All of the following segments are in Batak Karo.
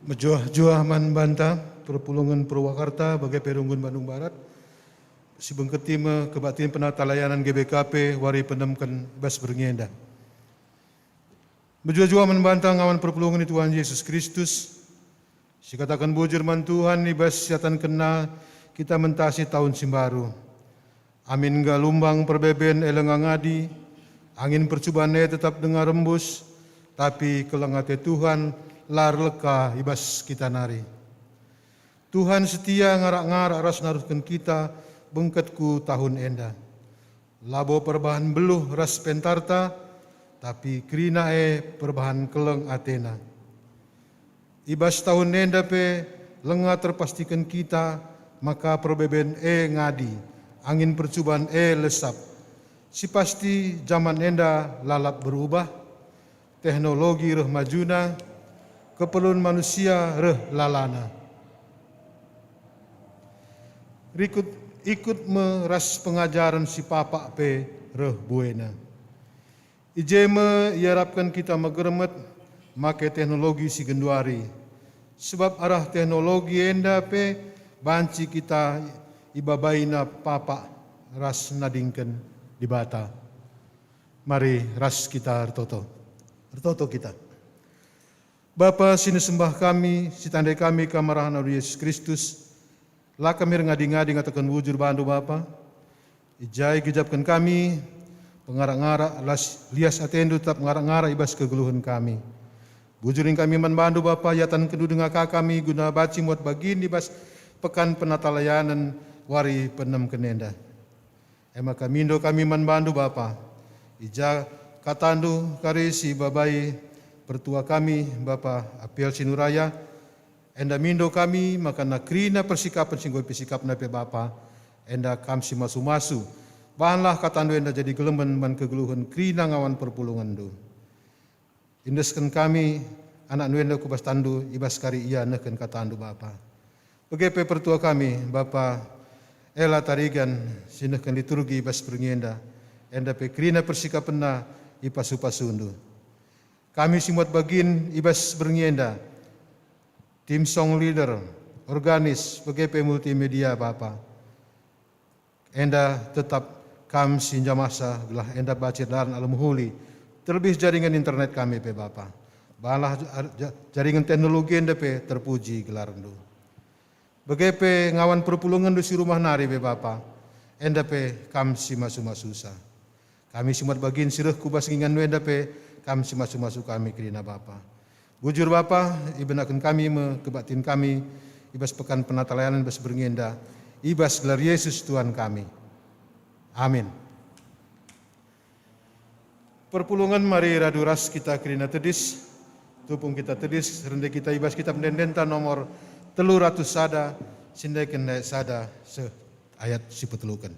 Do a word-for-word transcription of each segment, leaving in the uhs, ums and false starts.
Mejuah-juah man banta perpulungen Purwakarta bage pe runggun Bandung Barat, si bengketi me kebaktin penatalayanan G B K P wari penemken bas berngi enda. Mejuah-juah man banta ngawan perpulungen ni Tuhan Jesus Kristus, sikataken bujur man Tuhan i bas siatankenNa kita mentasi tahun si mbaru. Amin engga lumbang perbeben e lenga ngadi, angin percuban e tetap denga rembus, tapi keleng ate Tuhan la erleka i bas kita nari. Tuhan setia ngarak-ngarak ras naruhken kita bengket ku tahun enda. Labo perbahan beluh ras pentarta, tapi kerina e perbahan keleng atena. I bas tahun enda pe lenga terpastiken kita maka perbeben e ngadi, angin percuban e lesap. Si pasti jaman enda lalap berubah, teknologi reh majuna, keperlun manusia reh lalana. Rikut, ikut me ras pengajaren si papak pe reh buena. I je me iarapken kita megermet make teknologi si genduari, sebab arah teknologi enda pe banci kita ibabaina papak ras nadingken Dibata. Mari ras kita ertoto. Ertoto kita. Bapa si nisembah kami, si tandai kami Kam arah Anak Yesus Kristus, la kami erngadi-ngadi ngataken bujur bandu Bapa. I ja igejapken kami pengarak-ngarak, las lias atendu tetap ngarak-ngarak i bas kegeluhen kami. Bujur nin kami man bandu Bapa, iatankendu denga ka kami guna banci muat bagin i bas pekan penatalayanen wari peenemken enda. E maka mindo kami man bandu Bapa, i ja katandu kari si ibabai pertua kami Bapa Apial Sinuraya, enda mindo kami maka kerina persikapen si enggo ipesikapna pe Bapa, enda Kam si masu-masu. Bahanlah katandu enda jadi gelemben man kegeluhen kerina ngawan perpulungenndu. Iendesken kami anakndu enda ku bas tandu i bas kari ia nehken katandu Bapa. Bage pe pertua kami, Bapa Ela Tarigan, si nehken liturgi i bas berngi enda, enda pe kerina persikapenna ipasu-pasundu. Kami si muat bagin i bas berngi enda, tim song leader, organis, bage pe multimedia, Bapa. Enda tetap Kam si njamahsa gelah enda banci erdalan alu mehuli, terlebih jaringan internet kami pe, Bapa. Bahanlah ja-, ja-, jaringan teknologi enda pe terpuji gelarNdu. Bage pe ngawan perpulungenndu si rumah nari pe, Bapa, enda pe Kam si masu-masusa. Kami si muat bagin si reh ku bas inganNdu enda pe Kam si masu-masu kami kerina, Bapa. Bujur Bapa, ibenaken kami me kebaktin kami i bas pekan penatalayanen bas berngi enda, i bas gelar Yesus Tuhan kami. Amin. Perpulungen, mari radu ras kita kerina tedis, tupung kita tedis, rende kita i bas Kitab Ende-endenta nomor telu ratus sada, si ndeken ayat sada seh ayat si peteluken.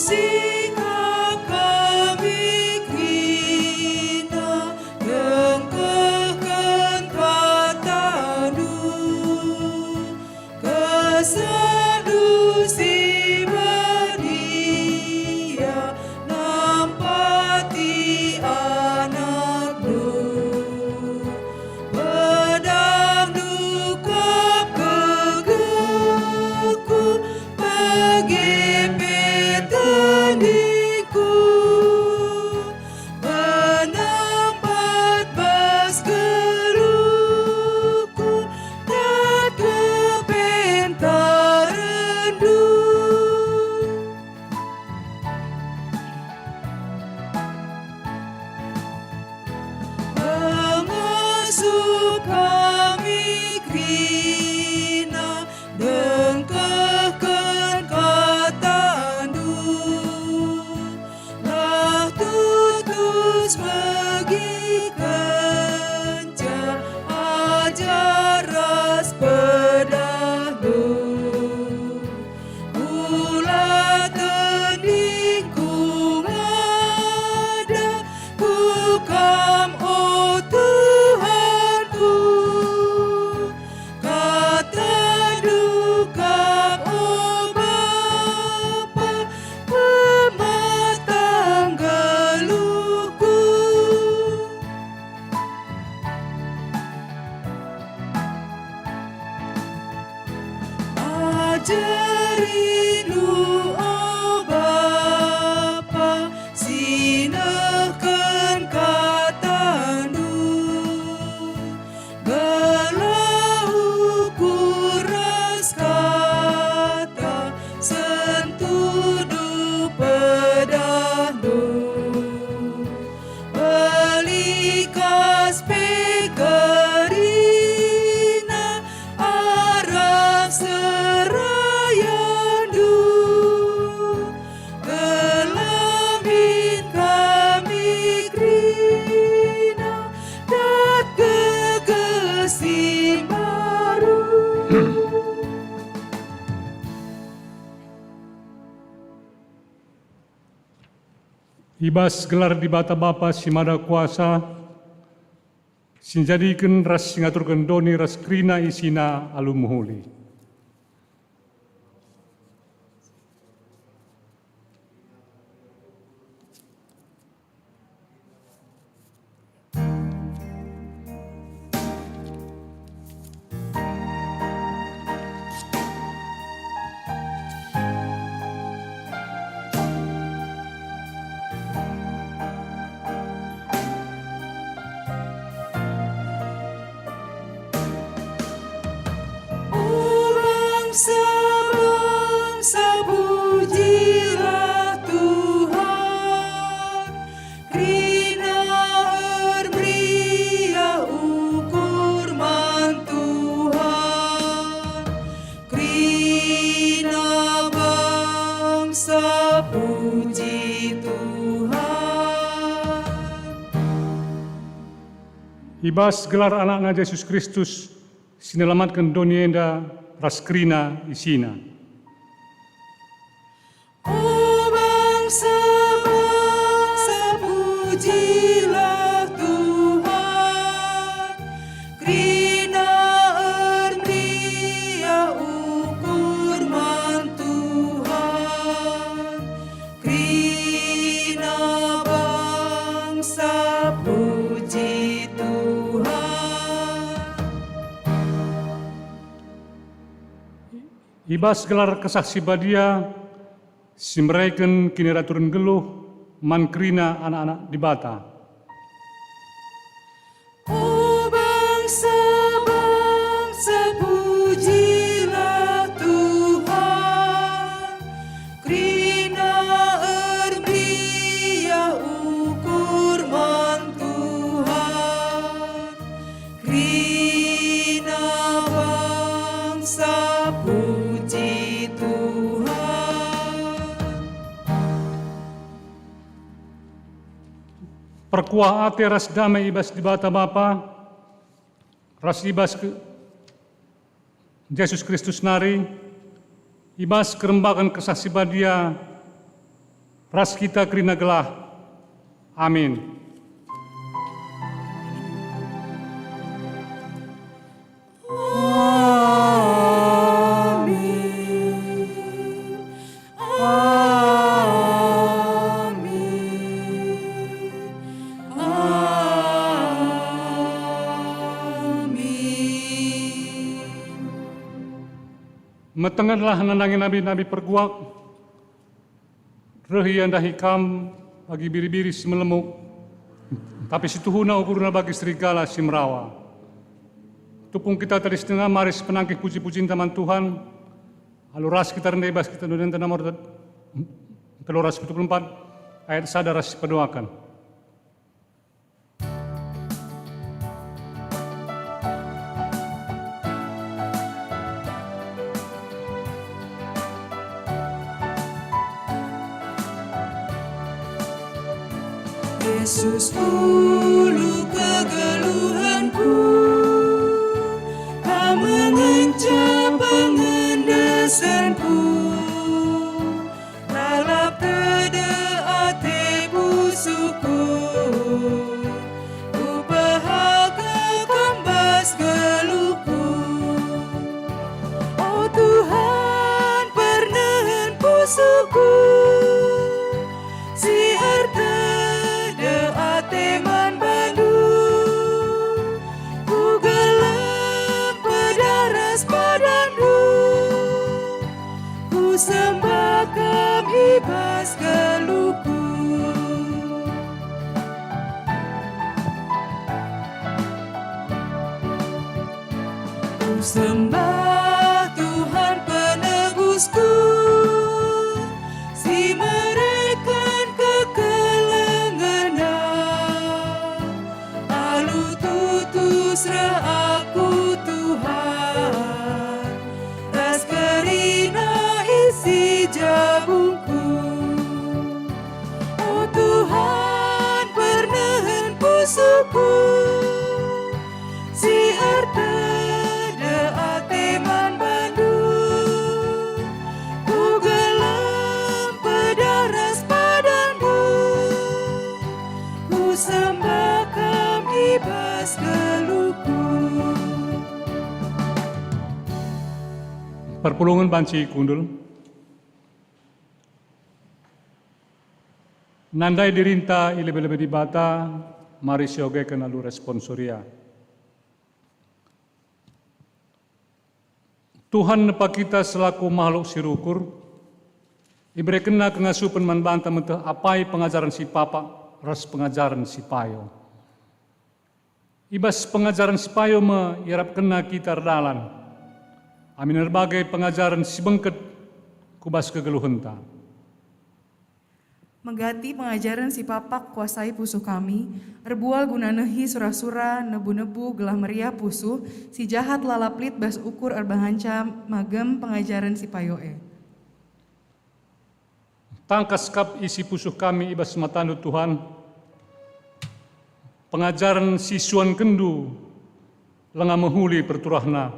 Sikap kami kerina, ngkehken kataNdu, kesehndu si medi. Jari lu, o Bapa, si nehken katandu, gelah ukur ras kata sentudu pedahndu. Belikas pe kerina arah serayandu, gelah min kami kerina dat gegeh si mbaru. I bas gelar Dibata Bapa si Mada Kuasa, si njadiken ras si ngaturken doni ras kerina isina alu mehuli. O bangsa-bangsa, pujilah Tuhan. Kerina ermeriah ukur man Tuhan, kerina bangsa puji Tuhan. I bas gelar AnakNa Jesus Kristus, si nelamatken doni enda ras kerina isina. O bangsa-bangsa, pujilah Tuhan, kerina ermeriah ukur man Tuhan, kerina bangsa puji Tuhan. I bas gelar Kesah Si Badia, si mereken kiniraturen nggeluh man kerina anak-anak Dibata. O bangsa-bangsa, pujilah Tuhan, kerina ermeriah ukur man Tuhan, kerina bangsa puji Tuhan. Perkuah ate ras dame i bas Dibata Bapa, ras i bas ke-, Jesus Kristus nari, i bas kerembaken Kesah Si Badia, ras kita kerina gelah. Amin. Amin. Amin. Amin. Metengetlah nandangi nabi-nabi perguak, reh ia ndahi kam bagi biri-biri si melemuk, tapi si tuhuna ukurna bagi serigala si merawa. Tupung kita tadis denga, mari sipenangkih puji-pujinta man Tuhan, alu ras kita rende i bas kitab Undang-undang nomor telu ratus pitu puluh empat ayat sada ras sipedoaken. Yesus, ulu kegeluhenku, Kam ngenca pengendesenku. Lalap tedeh ate pusuhku, kupehaka Kam bas geluhku. O Tuhan, pernehen pusuhku, si ertedeh ate man baNdu. Sembah Tuhan Penebusku, si mereken kekelengenna. Alu tutus reh aku, Tuhan, ras kerina isi jabungku. O Tuhan, pernehen pusuhku, si erteda ate man bandu. Kugelem pedah ras padanNdu, kusembah Kam i bas geluhku. Perpulungen banci kundul. Nandai dirinta i lebe-lebe Dibata, mari siogeken alu responsoria. Tuhan nepa kita selaku makhluk si rukur, iberekenNa kengasupen man banta meteh apai pengajaren si papak ras pengajaren si payo. I bas pengajaren si payo me iarapkenNa kita erdalan, amin erbage pengajaren si bengket ku bas kegeluhenta. Megati pengajaren si papak kuasai pusuh kami, erbual guna nehi sura-sura nebu-nebu gelah meriah pusuh, si jahat lalap lit bas ukur erbahanca magem pengajaren si payo e. Tangkas kap isi pusuh kami i bas mataNdu, Tuhan. Pengajaren si isuankenNdu langa mehuli perturahna,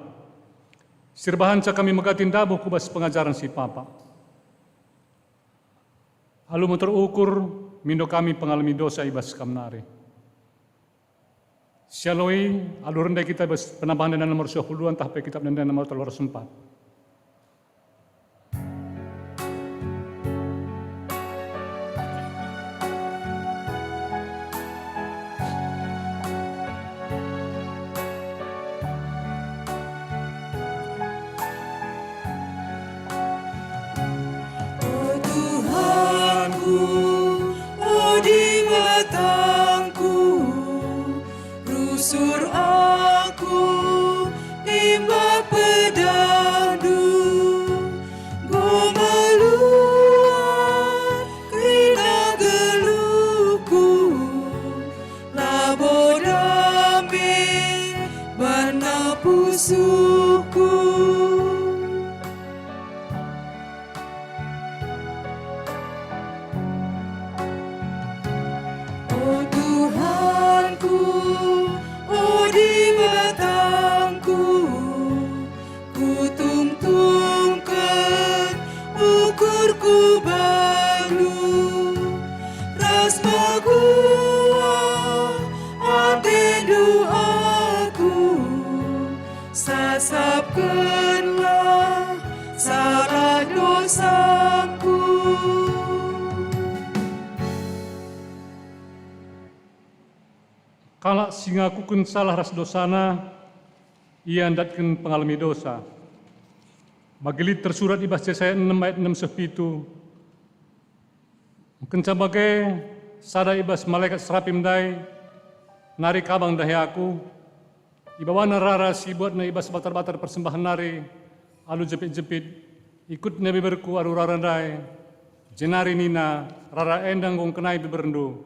si erbahanca kami megati ndabuh ku bas pengajaren si papak. Alu meter ukur, mindo kami pengalemi dosa i bas Kam nari. Sialoi, alu rende kita bas penambahan enda nomor sepuluh dua ntah pe kitab enda nomor telu ratus empat. O Tuhanku, o Dibatangku, rusur aku nimbah pedahNdu, enggo meluah kerina geluhku, labo dame bana pusuhku. O Tuhanku, o Dibatangku, kutungtungken ukurku bandu, ras meguah atendu aku, sasapkenlah salah dosangku. Kalak si ngakuken salah ras dosana, ia ndatken pengalemi dosa. Bagi lit tersurat i bas Jesaya enem ayat enem seh pitu, Kenca bage, sada i bas malekat Serapim ndai nari kabang ndahi aku. Ibabana rara si ibuatna i bas batar-batar persembahen nari alu jepit-jepit, ikutna biberku alu rara ndai, jenari nina, "Rara enda enggo ngkenai biberndu,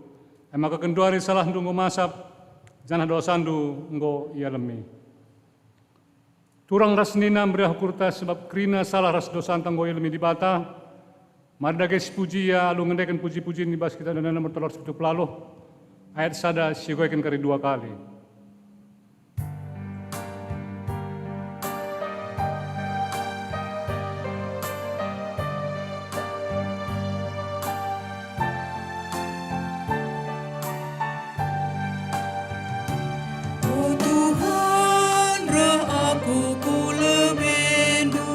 e maka genduari salahndu enggo masap, janah dosandu enggo ialemi." Turang ras nina meriah ukurta, sabap kerina salah ras dosanta enggo ialemi Dibata. Mari dage sipuji Ia alu ngendeken puji-pujin i bas Kitab Enda nomor telu ratus pitu puluh, ayat sada, siogeken kari dua kali. O Tuhan, reh aku ku lemendu,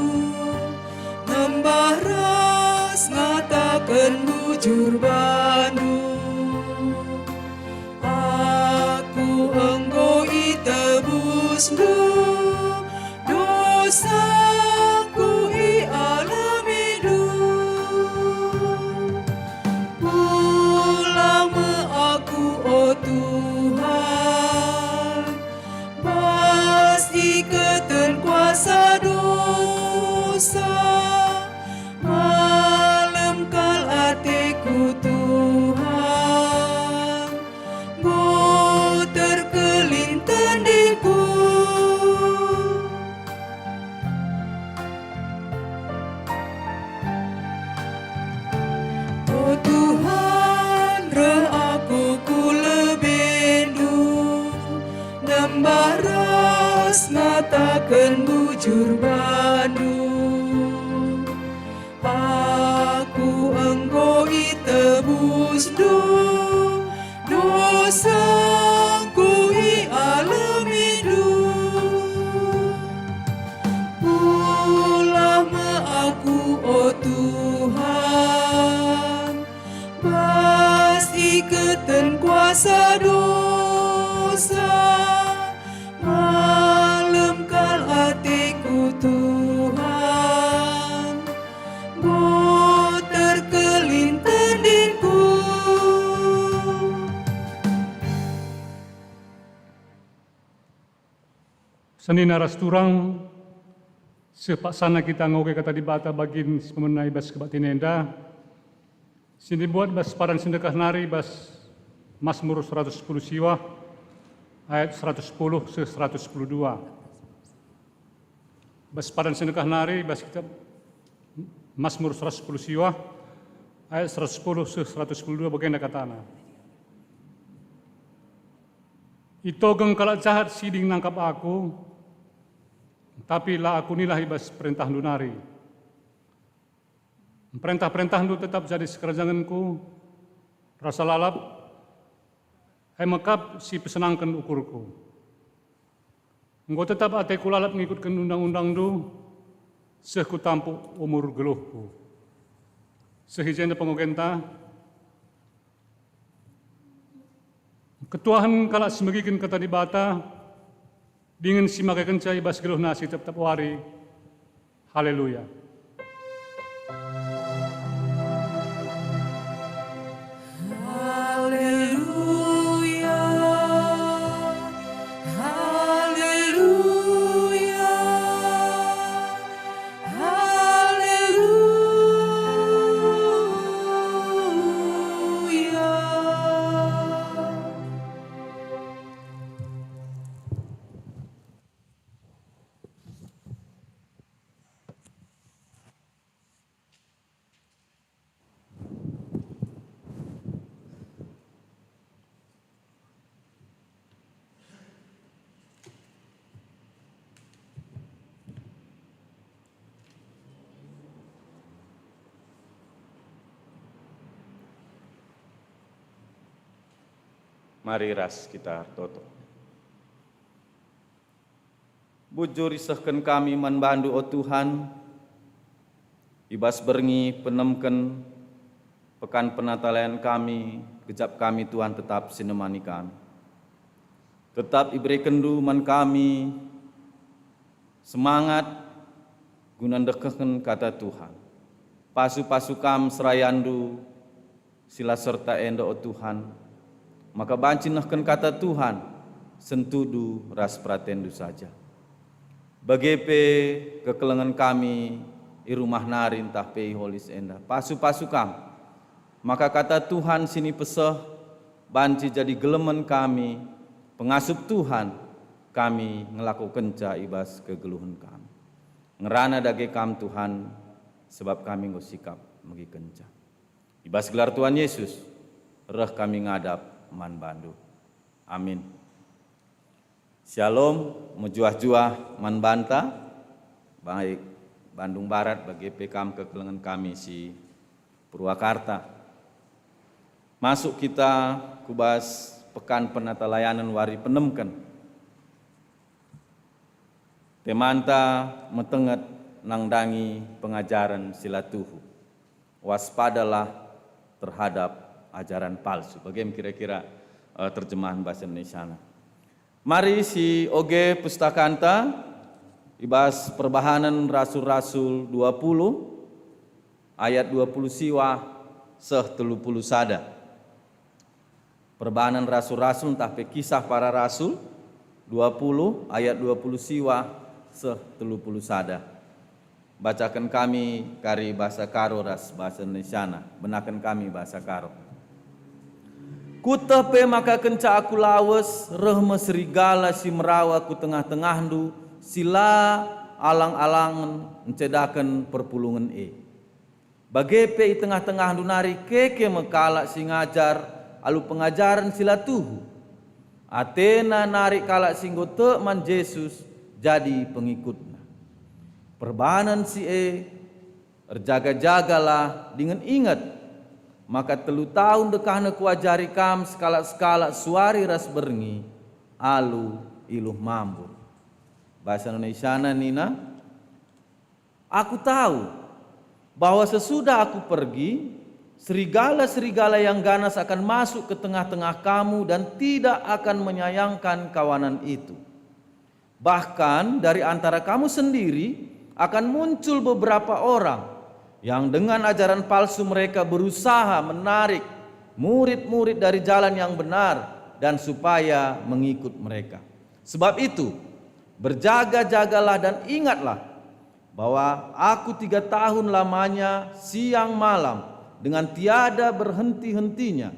nembah ras ngataken bujur bandu. Aku enggo itebusndu, dosaku ialemindu. Pulang me aku, o Tuhan, bas iketen Sembah ras ngataken bujur bandu, aku enggo itebusndu, dosangku ialemindu. Pulah me aku, o Tuhan, bas iketen kuasa dosa. Malem kal ateku, Tuhan, enggo terkelin tendinku. Senina ras turang, seh paksana kita ngoge Kata Dibata bagin si pemena i bas kebaktin enda, si ibuat bas padan si ndekah nari bas Masmur seratus sepuluh siwah, ayat seratus sepuluh seh seratus sepuluh dua. Bas padan si ndekah nari, bas kitab Masmur seratus sepuluh siwah, ayat seratus sepuluh seh seratus sepuluh dua, bagenda katana, "Itogeng kalak jahat siding nangkap aku, tapi la aku nilah i bas perentahndu nari. Perentah-perentahndu tetap jadi sikerajangenku, rasa lalap, e me kap si pesenangken ukurku. Enggo tetap ateku lalap ngikutken undang-undangndu, seh kutampuk umur geluhku." Seh i jenda pengogenta, ketuahen kalak si megiken Kata Dibata, dingen si makekenca i bas geluhna si tep-tep wari. Haleluya! Haleluya, haleluya, haleluya. Mari ras kita ertoto. Bujur isehken kami man bandu, o Tuhan, i bas berngi penemken pekan penatalayan kami, gejap kami, Tuhan, tetap sinemani kami. Tetap iberekenndu man kami semangat guna ndekehken Kata Tuhan. Pasu-pasu Kam serayandu si la serta enda, o Tuhan, maka banci nehken Kata Tuhan sentuhndu ras peratendu saja. Bage pe kekelengen kami i rumah nari ntah pe i holis enda. Pasu-pasu Kam, maka Kata Tuhan si nipeseh banci jadi gelemen kami, pengasup Tuhan kami ngelakokenca i bas kegeluhen kami. Ngerana dage Kam, Tuhan, sebab kami enggo sikap megikenca. I bas gelar Tuhan Yesus, reh kami ngadap man bandu. Amin. Syalom, mejuah-juah man banta, baik Bandung Barat, bage pe kam kekelengen kami si Purwakarta. Masuk kita ku bas Pekan Penatalayanen wari penemken. Temanta metenget nandangi pengajaren si la tuhu. Waspadalah terhadap ajaran palsu. Bage me kira-kira, eh, terjemahan bahasa Indonesiana. Mari sioge pustakanta i bas Perbahanen Rasul-Rasul dua puluh ayat dua puluh siwah seh telu puluh sada. Perbahanen Rasul-Rasul ntah pe Kisah Para Rasul dua puluh ayat dua puluh siwah seh telu puluh sada. Bacaken kami kari bahasa Karo ras bahasa Indonesiana. Benaken kami bahasa Karo. Kueteh pe maka kenca aku lawes, reh me serigala si merawa ku tengah-tengahndu, si la alang-alangen ncedaken perpulungen e. Bage pe i tengah-tengahndu nari keke me kalak si ngajar alu pengajaren si la tuhu. atena narik kalak si enggo tek man Jesus jadi pengikutNa. Perbahanen si e, erjaga-jagalah dingen inget maka telu tahun dekahna kuajari kam sekalak-sekalak suari ras berngi alu iluh mambur. Bahasa Indonesiana nina, "Aku tahu bahwa sesudah aku pergi, serigala-serigala yang ganas akan masuk ke tengah-tengah kamu dan tidak akan menyayangkan kawanan itu. Bahkan dari antara kamu sendiri akan muncul beberapa orang yang dengan ajaran palsu mereka berusaha menarik murid-murid dari jalan yang benar dan supaya mengikut mereka. Sebab itu, berjaga-jagalah dan ingatlah bahwa aku tiga tahun lamanya siang malam dengan tiada berhenti-hentinya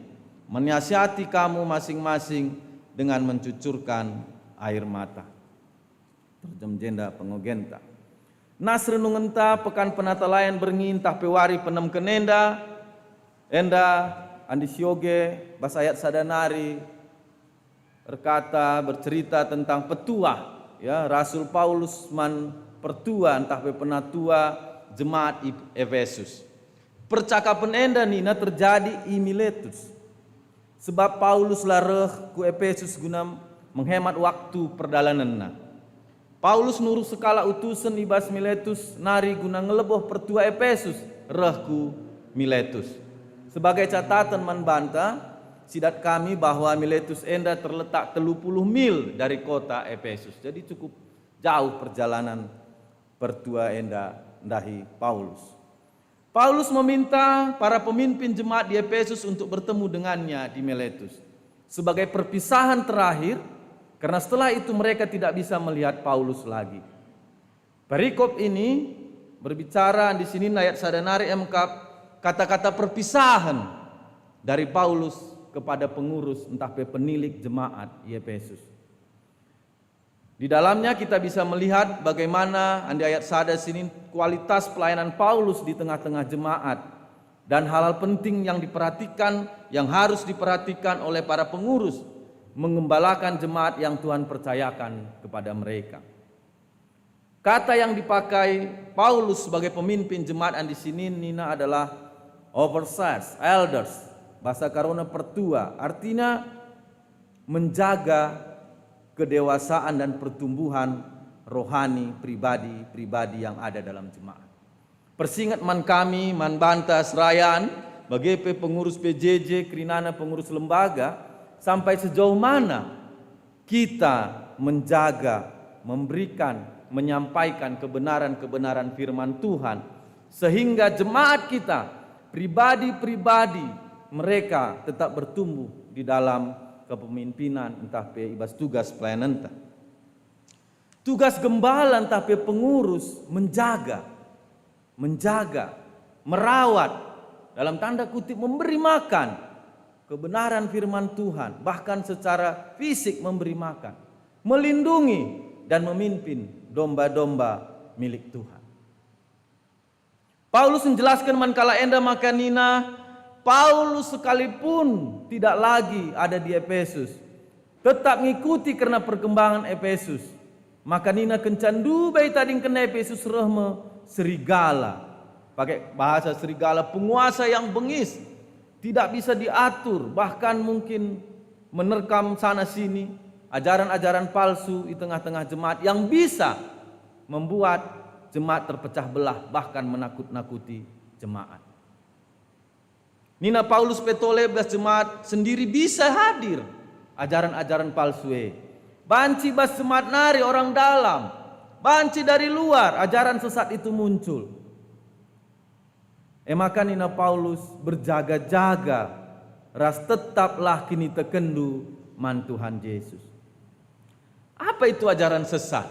menasihati kamu masing-masing dengan mencucurkan air mata." Terjem jenda pengogenta. Nas renungenta pekan penatalayan berngi ntah pe wari penemken enda, enda adi sioge bas ayat sada nari erkata, bercerita tentang petuah, ya, Rasul Paulus man pertua ntah pe penatua jemaat i Efesus. Percakapen enda nina terjadi i Miletus. Sebab Paulus la reh ku Efesus guna menghemat waktu perdalanenna. Paulus nuruh sekalak utusen i bas Miletus nari guna ngeleboh pertua Efesus reh ku Miletus. Sebagai catatan man banta, sidat kami bahwa Miletus enda terletak telu puluh mil dari kota Efesus. Jadi cukup jauh perjalanan pertua enda ndahi Paulus. Paulus meminta para pemimpin jemaat di Efesus untuk bertemu dengannya di Miletus sebagai perpisahan terakhir, karena setelah itu mereka tidak bisa melihat Paulus lagi. Perikop ini berbicara di sini ayat sada nari emkap kata-kata perpisahan dari Paulus kepada pengurus ntah pe penilik jemaat i Efesus. Di dalamnya kita bisa melihat bagaimana andi ayat sada sinin kualitas pelayanan Paulus di tengah-tengah jemaat dan hal-hal penting yang diperhatikan, yang harus diperhatikan oleh para pengurus mengembalakan jemaat yang Tuhan percayakan kepada mereka. Kata yang dipakai Paulus sebagai pemimpin jemaat andi sinin nina adalah overseers, elders, bahasa Karona pertua, artina menjaga kedewasaan dan pertumbuhan rohani pribadi-pribadi yang ada dalam jemaat. Persinget man kami, man banta serayan, bage pe pengurus P J J, kerinana pengurus lembaga, sampai sejauh mana kita menjaga, memberikan, menyampaikan kebenaran-kebenaran firman Tuhan, sehingga jemaat kita, pribadi-pribadi mereka tetap bertumbuh di dalam kepemimpinan ntah pe i bas tugas pelayananta. Tugas gembala ntah pe pengurus menjaga, menjaga, merawat, dalam tanda kutip memberi makan kebenaran firman Tuhan, bahkan secara fisik memberi makan, melindungi dan memimpin domba-domba milik Tuhan. Paulus menjelaskan man kalak enda maka nina, Paulus sekalipun tidak lagi ada di Efesus, tetap ngikuti kerna perkembangan Efesus. Maka nina kenca ndube itadingken Efesus reh me serigala. Pakai bahasa serigala, penguasa yang bengis, tidak bisa diatur, bahkan mungkin menerkam sana sini ajaran-ajaran palsu di tengah-tengah jemaat yang bisa membuat jemaat terpecah belah, bahkan menakut-nakuti jemaat. Nina Paulus pe tole bas jemaat sendiri bisa hadir ajaran-ajaran palsu e. Banci bas jemaat nari orang dalam, banci dari luar ajaran sesat itu muncul. E maka nina Paulus, "Berjaga-jaga ras tetaplah kinitekenndu man Tuhan Jesus." Apa itu ajaran sesat?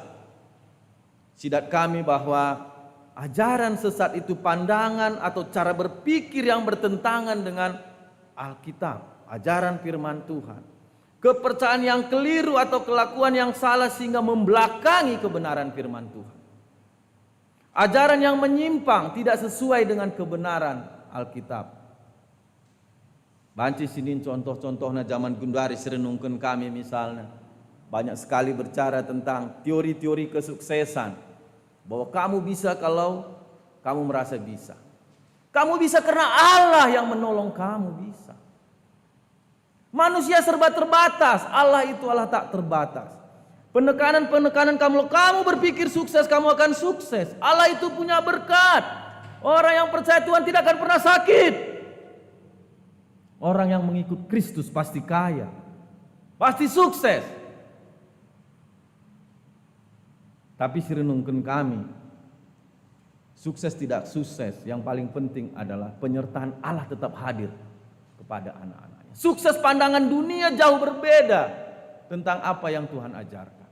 Sidat kami bahwa ajaran sesat itu pandangan atau cara berpikir yang bertentangan dengan Alkitab, ajaran firman Tuhan. Kepercayaan yang keliru atau kelakuan yang salah sehingga membelakangi kebenaran firman Tuhan. Ajaran yang menyimpang tidak sesuai dengan kebenaran Alkitab. Banci sinin contoh-contohna zaman gundari si renungken kami misalna. Banyak sekali bercara tentang teori-teori kesuksesan. Bahwa kamu bisa kalau kamu merasa bisa. Kamu bisa karena Allah yang menolong kamu bisa. Manusia serba terbatas, Allah itu Allah tak terbatas. Penekanan-penekanan kamu, kamu berpikir sukses, kamu akan sukses. Allah itu punya berkat. Orang yang percaya Tuhan tidak akan pernah sakit. Orang yang mengikut Kristus pasti kaya, pasti sukses. Tapi si renungken kami, sukses tidak sukses, yang paling penting adalah penyertaan Allah tetap hadir kepada anak-anaknya. Sukses pandangan dunia jauh berbeda tentang apa yang Tuhan ajarkan.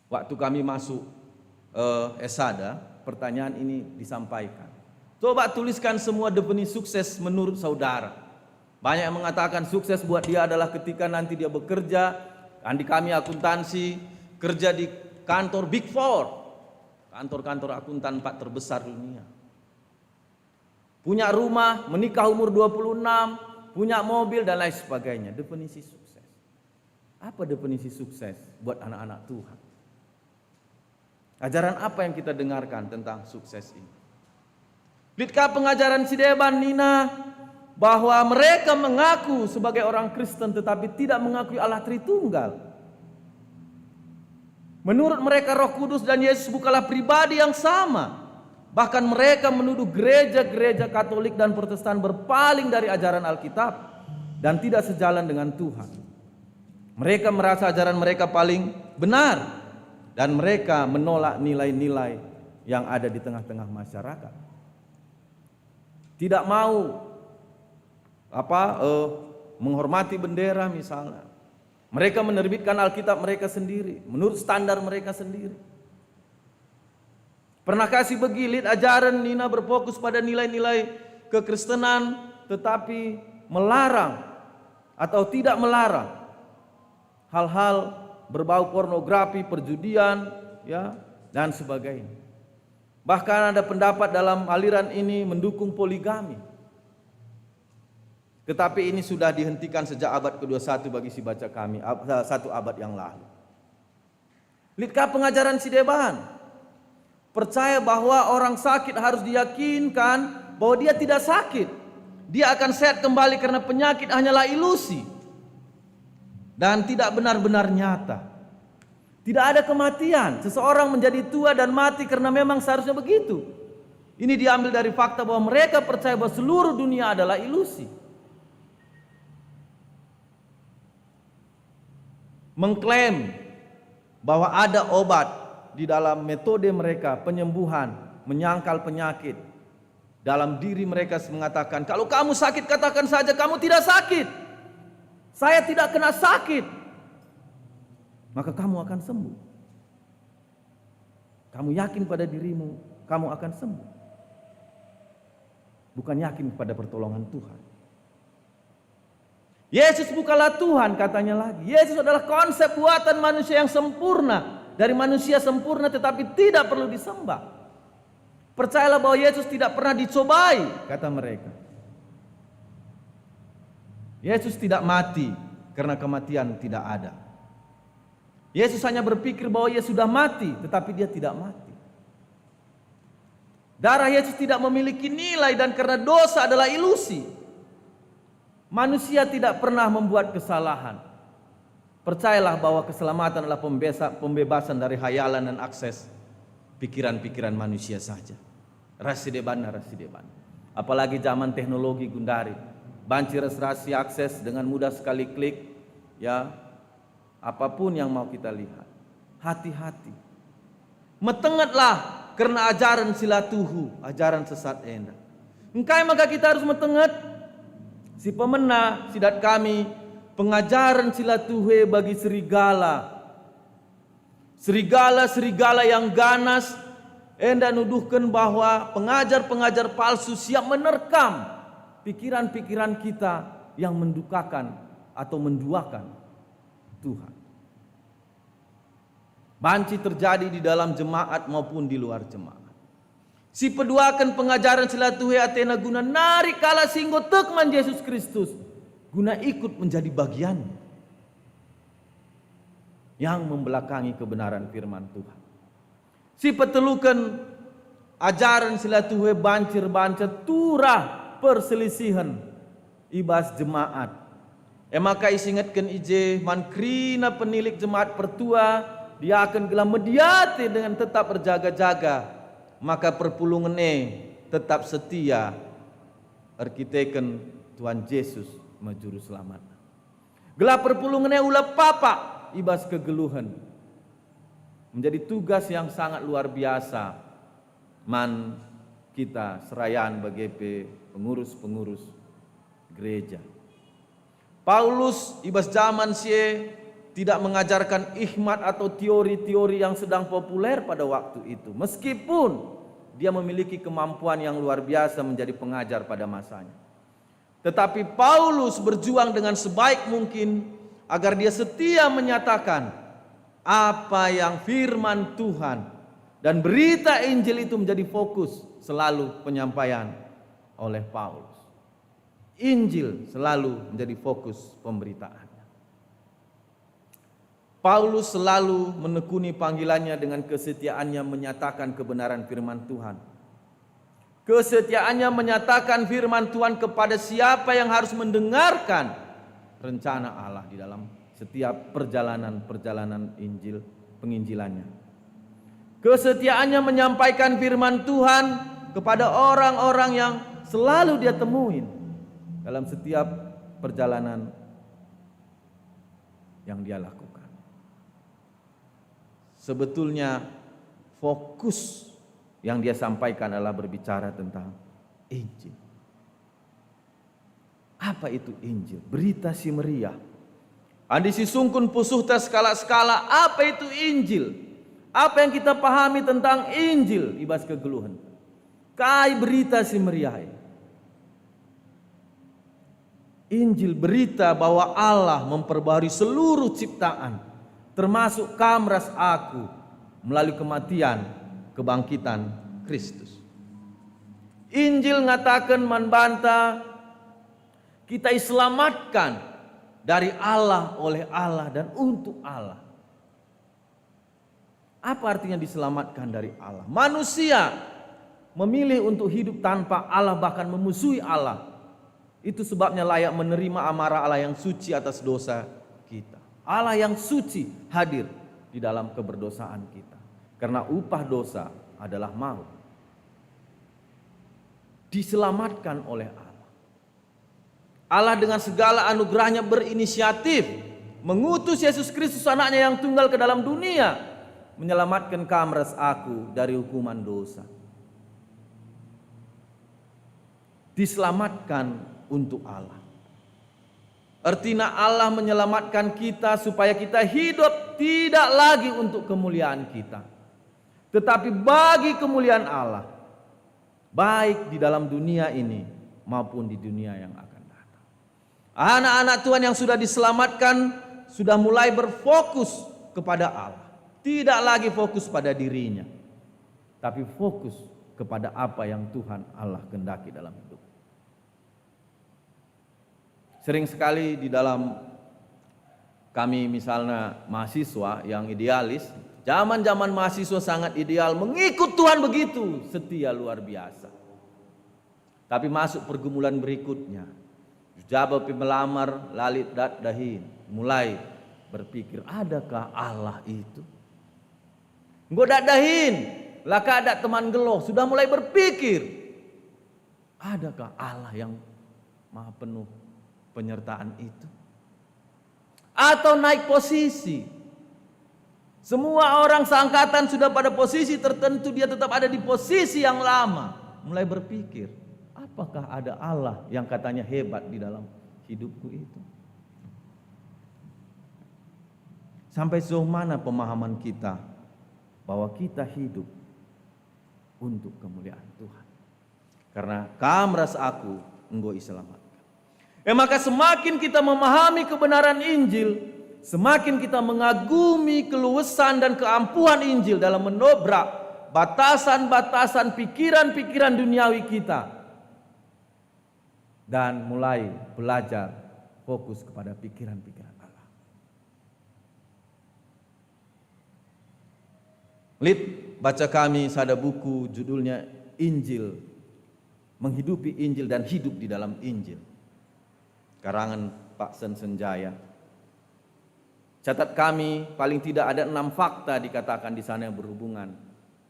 Waktu kami masuk, eh, S sada, pertanyaan ini disampaikan. Coba tuliskan semua definisi sukses menurut saudara. Banyak yang mengatakan sukses buat dia adalah ketika nanti dia bekerja, kan di kami akuntansi, kerja di kantor Big Four, kantor-kantor akuntan empat terbesar dunia. Punya rumah, menikah umur dua puluh enam, punya mobil, dan lain sebagainya. Definisi sukses. Apa definisi sukses buat anak-anak Tuhan? Ajaran apa yang kita dengarkan tentang sukses ini? Lit ka pengajaren si deban nina bahwa mereka mengaku sebagai orang Kristen tetapi tidak mengakui Allah Tritunggal. Menurut mereka, Roh Kudus dan Yesus bukanlah pribadi yang sama. Bahkan mereka menuduh gereja-gereja Katolik dan Protestan berpaling dari ajaran Alkitab dan tidak sejalan dengan Tuhan. Mereka merasa ajaran mereka paling benar dan mereka menolak nilai-nilai yang ada di tengah-tengah masyarakat. Tidak mau apa, eh, menghormati bendera misalnya. Mereka menerbitkan Alkitab mereka sendiri, menurut standar mereka sendiri. Pernahkah si begi lit ajaren nina berfokus pada nilai-nilai kekristenan, tetapi melarang atau tidak melarang hal-hal berbau pornografi, perjudian, ya, dan sebagainya? Bahkan ada pendapat dalam aliran ini mendukung poligami. Tetapi ini sudah dihentikan sejak abad kedua puluh satu bagi si baca kami, ab-, satu abad yang lalu. Lit ka pengajaren si deban. Percaya bahwa orang sakit harus diyakinkan bahwa dia tidak sakit. Dia akan sehat kembali karena penyakit hanyalah ilusi dan tidak benar-benar nyata. Tidak ada kematian. Seseorang menjadi tua dan mati karena memang seharusnya begitu. Ini diambil dari fakta bahwa mereka percaya bahwa seluruh dunia adalah ilusi. Mengklaim bahwa ada obat di dalam metode mereka, penyembuhan, menyangkal penyakit. Dalam diri mereka mengatakan, "Kalau kamu sakit, katakan saja kamu tidak sakit. Saya tidak kena sakit." Maka kamu akan sembuh. Kamu yakin pada dirimu, kamu akan sembuh. Bukan yakin pada pertolongan Tuhan. Yesus bukanlah Tuhan, katanya lagi. Yesus adalah konsep buatan manusia yang sempurna, dari manusia sempurna tetapi tidak perlu disembah. Percayalah bahwa Yesus tidak pernah dicobai, kata mereka. Yesus tidak mati karena kematian tidak ada. Yesus hanya berpikir bahwa ia sudah mati, tetapi dia tidak mati. Darah Yesus tidak memiliki nilai dan karena dosa adalah ilusi. Manusia tidak pernah membuat kesalahan. Percayalah bahwa keselamatan adalah pembesa-, pembebasan dari hayalan dan akses pikiran-pikiran manusia saja. Ras si debanna, ras si debanna. Apalagi zaman teknologi gundari. Banci ras-ras si akses dengan mudah sekali klik, ya, apapun yang mau kita lihat. Hati-hati. Metengetlah kerna ajaren si la tuhu, ajaren sesat enda. Engkai maka kita harus metenget? Si pemena, sidat kami, pengajaren si la tuhu e bagi serigala. Serigala-serigala yang ganas enda nuduhken bahwa pengajar-pengajar palsu siap menerkam pikiran-pikiran kita yang mendukakan atau menduakan Tuhan. Banci terjadi di dalam jemaat maupun di luar jemaat. Si peduaken pengajaren si la tuhu atena guna narik kalak si enggo tek man Jesus Kristus, guna ikut menjadi bagian yang membelakangi kebenaran firman Tuhan. Si peteluken, ajaren si la tuhu e banci erbahan turah perselisihen i bas jemaat. E maka isingetken i je man kerina penilik jemaat pertua, diaken gelah mediate dengan tetap erjaga-jaga, maka perpulungen e tetap setia erkiteken Tuhan Jesus me Juru Selamat. Gelah perpulungen e ula papak i bas kegeluhen. Menjadi tugas yang sangat luar biasa man kita serayan bage pe pengurus-pengurus gereja. Paulus i bas jaman si e tidak mengajarkan hikmat atau teori-teori yang sedang populer pada waktu itu, meskipun dia memiliki kemampuan yang luar biasa menjadi pengajar pada masanya. Tetapi Paulus berjuang dengan sebaik mungkin agar dia setia menyatakan apa yang firman Tuhan, dan berita Injil itu menjadi fokus selalu penyampaian oleh Paulus. Injil selalu menjadi fokus pemberitaannya. Paulus selalu menekuni panggilannya dengan kesetiaannya menyatakan kebenaran firman Tuhan. Kesetiaannya menyatakan firman Tuhan kepada siapa yang harus mendengarkan rencana Allah di dalam setiap perjalanan-perjalanan Injil, penginjilannya. Kesetiaannya menyampaikan firman Tuhan kepada orang-orang yang selalu dia temuin dalam setiap perjalanan yang dia lakukan. Sebetulnya fokus yang dia sampaikan adalah berbicara tentang Injil. Apa itu Injil? Berita si meriah. Adi sisungkun pusuhta sekalak-sekalak, apa itu Injil? Apa yang kita pahami tentang Injil i bas kegeluhen? Kai berita si meriah e? Injil berita bahwa Allah memperbaharui seluruh ciptaan, termasuk kam ras aku, melalui kematian, kebangkitan Kristus. Injil ngataken man banta, kita iselamatkan dari Allah, oleh Allah, dan untuk Allah. Apa artinya diselamatkan dari Allah? Manusia memilih untuk hidup tanpa Allah, bahkan memusuhi Allah. Itu sebabnya layak menerima amarah Allah yang suci atas dosa kita. Allah yang suci hadir di dalam keberdosaan kita. Karena upah dosa adalah maut. Diselamatkan oleh Allah. Allah dengan segala anugerahnya berinisiatif mengutus Yesus Kristus, anaknya yang tunggal, ke dalam dunia, menyelamatkan kam ras aku dari hukuman dosa. Diselamatkan untuk Allah. Ertina Allah menyelamatkan kita supaya kita hidup tidak lagi untuk kemuliaan kita, tetapi bagi kemuliaan Allah, baik di dalam dunia ini maupun di dunia yang akan datang. Anak-anak Tuhan yang sudah diselamatkan sudah mulai berfokus kepada Allah, tidak lagi fokus pada dirinya, tapi fokus kepada apa yang Tuhan Allah kehendaki dalam hidup. Sering sekali di dalam kami, misalnya mahasiswa yang idealis, zaman-zaman mahasiswa sangat ideal, mengikut Tuhan begitu setia, luar biasa. Tapi masuk pergumulan berikutnya. Jujaba pe melamar, la lit dat dahin. Mulai berpikir, adakah Allah itu? Enggo dat dahin, la ka dat teman geluh, sudah mulai berpikir, adakah Allah yang maha penuh penyertaan itu? Atau naik posisi. Semua orang seangkatan sudah pada posisi tertentu, dia tetap ada di posisi yang lama. Mulai berpikir, apakah ada Allah yang katanya hebat di dalam hidupku itu? Sampai sejauh mana pemahaman kita bahwa kita hidup untuk kemuliaan Tuhan? Karena kam ras aku enggo iselamatkan. E maka, semakin kita memahami kebenaran Injil, semakin kita mengagumi keluasan dan keampuhan Injil dalam menobrak batasan-batasan pikiran-pikiran duniawi kita dan mulai belajar fokus kepada pikiran-pikiran Allah. Lit, baca kami sada buku judulnya Injil, Menghidupi Injil dan Hidup di Dalam Injil, karangan Pak Sen Senjaya. Catat kami, paling tidak ada enam fakta dikatakan di sana yang berhubungan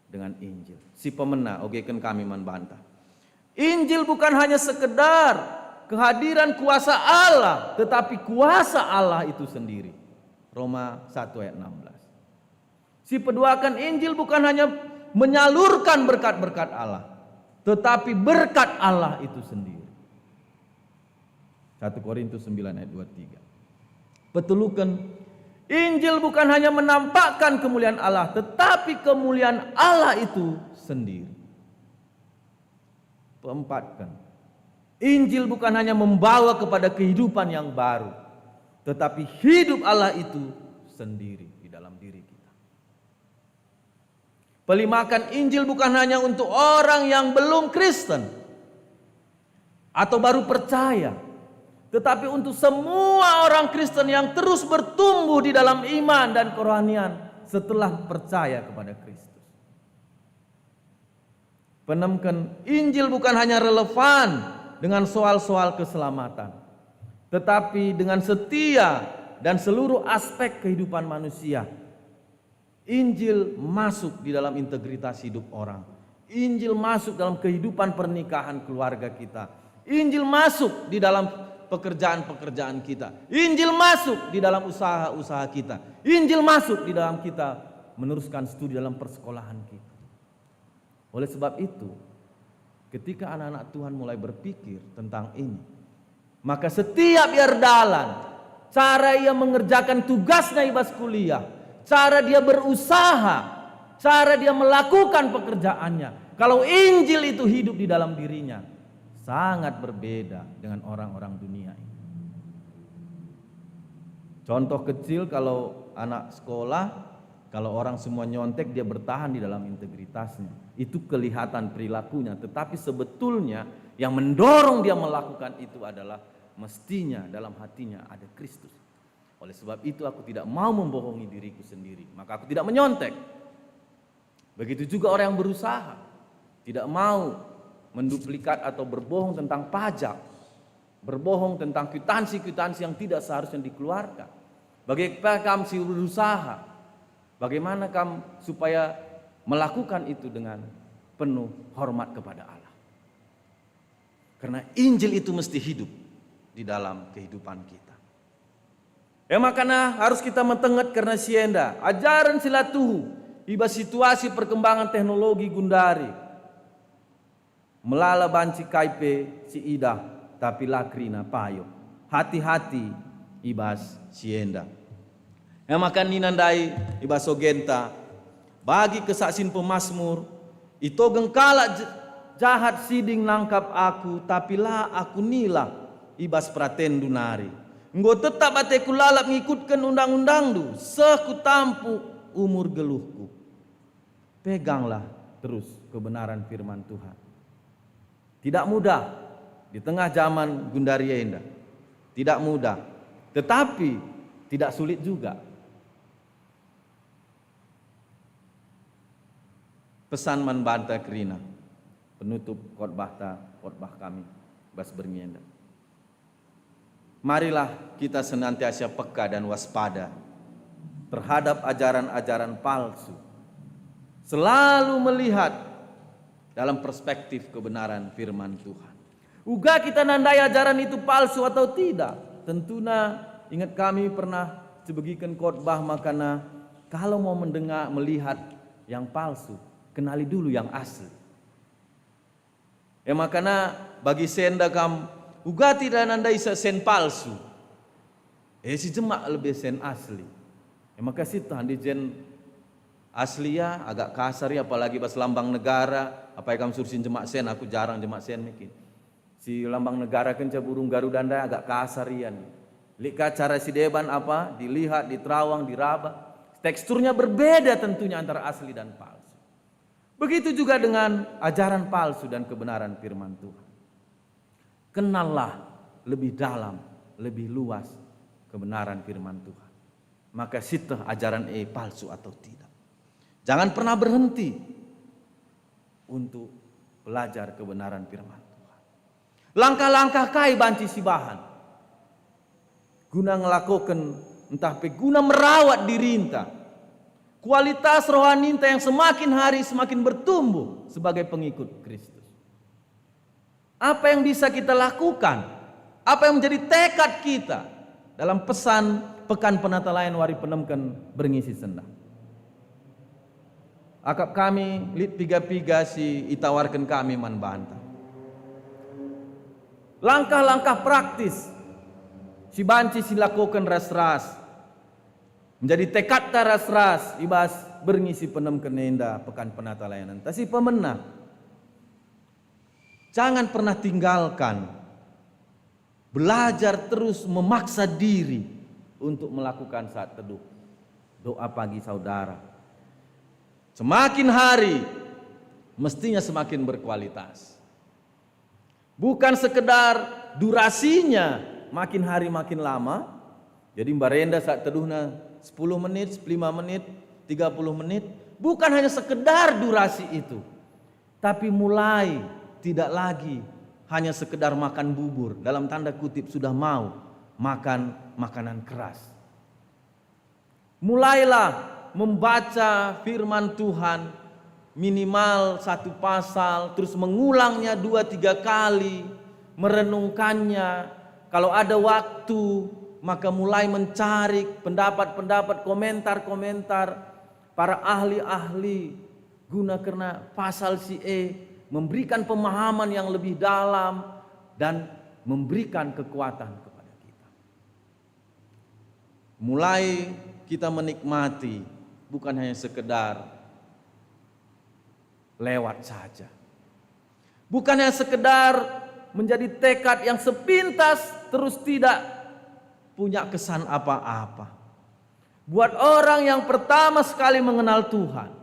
dengan Injil. Si pemena, ogeken kami man banta. Injil bukan hanya sekedar kehadiran kuasa Allah, tetapi kuasa Allah itu sendiri. Roma satu ayat enam belas. Si peduaken, Injil bukan hanya menyalurkan berkat-berkat Allah, tetapi berkat Allah itu sendiri. Satu Korintus sembilan ayat dua tiga. Peteluken, Injil bukan hanya menampakkan kemuliaan Allah, tetapi kemuliaan Allah itu sendiri. Peempatken, Injil bukan hanya membawa kepada kehidupan yang baru, tetapi hidup Allah itu sendiri di dalam diri kita. Pelimaken, Injil bukan hanya untuk orang yang belum Kristen atau baru percaya, tetapi untuk semua orang Kristen yang terus bertumbuh di dalam iman dan kerohanian setelah percaya kepada Kristus. Penemken, Injil bukan hanya relevan dengan soal-soal keselamatan, tetapi dengan setia dan seluruh aspek kehidupan manusia. Injil masuk di dalam integritas hidup orang. Injil masuk dalam kehidupan pernikahan keluarga kita. Injil masuk di dalam pekerjaan-pekerjaan kita. Injil masuk di dalam usaha-usaha kita. Injil masuk di dalam kita meneruskan studi dalam persekolahan kita. Oleh sebab itu, ketika anak-anak Tuhan mulai berpikir tentang ini, maka setiap ia erdalan, cara ia mengerjakan tugasnya i bas kuliah, cara dia berusaha, cara dia melakukan pekerjaannya, kalau Injil itu hidup di dalam dirinya, sangat berbeda dengan orang-orang dunia ini. Contoh kecil, kalau anak sekolah, kalau orang semua nyontek, dia bertahan di dalam integritasnya. Itu kelihatan perilakunya, tetapi sebetulnya yang mendorong dia melakukan itu adalah mestinya dalam hatinya ada Kristus. Oleh sebab itu, aku tidak mau membohongi diriku sendiri, maka aku tidak menyontek. Begitu juga orang yang berusaha, tidak mau menduplikat atau berbohong tentang pajak, berbohong tentang kwitansi-kwitansi yang tidak seharusnya dikeluarkan. Bagaimana kam si berusaha? Bagaimana kam supaya melakukan itu dengan penuh hormat kepada Allah? Karena Injil itu mesti hidup di dalam kehidupan kita. E maka harus kita metenget kerna si enda, ajaren si la tuhu i bas situasi perkembangan teknologi gundari. Melala banci kai pe si idah, tapi la kerina payo. Hati-hati i bas si enda. E maka nina ndai i bas ogenta, bagi kesaksin pemasmur, itogeng kalak j-, jahat siding nangkap aku, tapi la aku nilah i bas peratenndu nari. Enggo tetap ateku lalap ngikutken undang-undangndu, seh ku tampuk umur geluhku. Peganglah terus kebenaran firman Tuhan. Tidak mudah di tengah zaman gundari enda. Tidak mudah, tetapi tidak sulit juga. Pesan man banta kerina, penutup khotbahta, khotbah kami bas berngi enda. Marilah kita senantiasa peka dan waspada terhadap ajaran-ajaran palsu. Selalu melihat dalam perspektif kebenaran firman Tuhan. Uga kita nandai ajaran itu palsu atau tidak? Tentuna ingat kami pernah cebegiken khotbah makana, kalau mau mendengar, melihat yang palsu, kenali dulu yang asli. E makana bagi senda kam, uga tidak nandai sen palsu. E si jemak lebe sen asli. E maka si tah ndi sen asli ya, agak kasar ya, apalagi bas lambang negara, apai kam suruh si jemak sen, aku jarang jemak sen mekin. Si lambang negara kenca burung Garuda ndai agak kasar ia nih. Lit ka cara si deban apa, dilihat, di Terawang, di Raba. Teksturnya berbeda tentunya antara asli dan palsu. Begitu juga dengan ajaran palsu dan kebenaran firman Tuhan. Kenallah lebih dalam, lebih luas kebenaran firman Tuhan. Maka sieteh ajaran e palsu atau tidak. Jangan pernah berhenti untuk belajar kebenaran firman Tuhan. Langkah-langkah kai banci sibahan guna ngelakoken ntah pe guna merawat dirinta, kualitas rohaninta yang semakin hari semakin bertumbuh sebagai pengikut Kristus. Apa yang bisa kita lakukan? Apa yang menjadi tekad kita dalam pesan Pekan Penatalayan wari penemken berngi si sendah? Akap kami lit piga-piga si itawarken kami man banta. Langkah-langkah praktis si banci silakoken ras-ras, menjadi tekadta ras-ras i bas berngi si penemken enda Pekan Penatalayanen. Tasi pemena, jangan pernah tinggalkan belajar terus memaksa diri untuk melakukan saat teduh, doa pagi saudara. Semakin hari, mestinya semakin berkualitas. Bukan sekedar durasinya makin hari makin lama, jadi mbarenda saat teduhna sepuluh menit, lima menit, tiga puluh menit, bukan hanya sekedar durasi itu, tapi mulai tidak lagi hanya sekedar makan bubur, dalam tanda kutip sudah mau makan makanan keras. Mulailah membaca firman Tuhan minimal satu pasal, terus mengulangnya dua tiga kali, merenungkannya. Kalau ada waktu, maka mulai mencari pendapat-pendapat, komentar-komentar para ahli-ahli, guna kerna pasal si e memberikan pemahaman yang lebih dalam dan memberikan kekuatan kepada kita. Mulai kita menikmati, bukan hanya sekedar lewat saja. Bukan hanya sekedar menjadi tekad yang sepintas terus tidak punya kesan apa-apa. Buat orang yang pertama sekali mengenal Tuhan,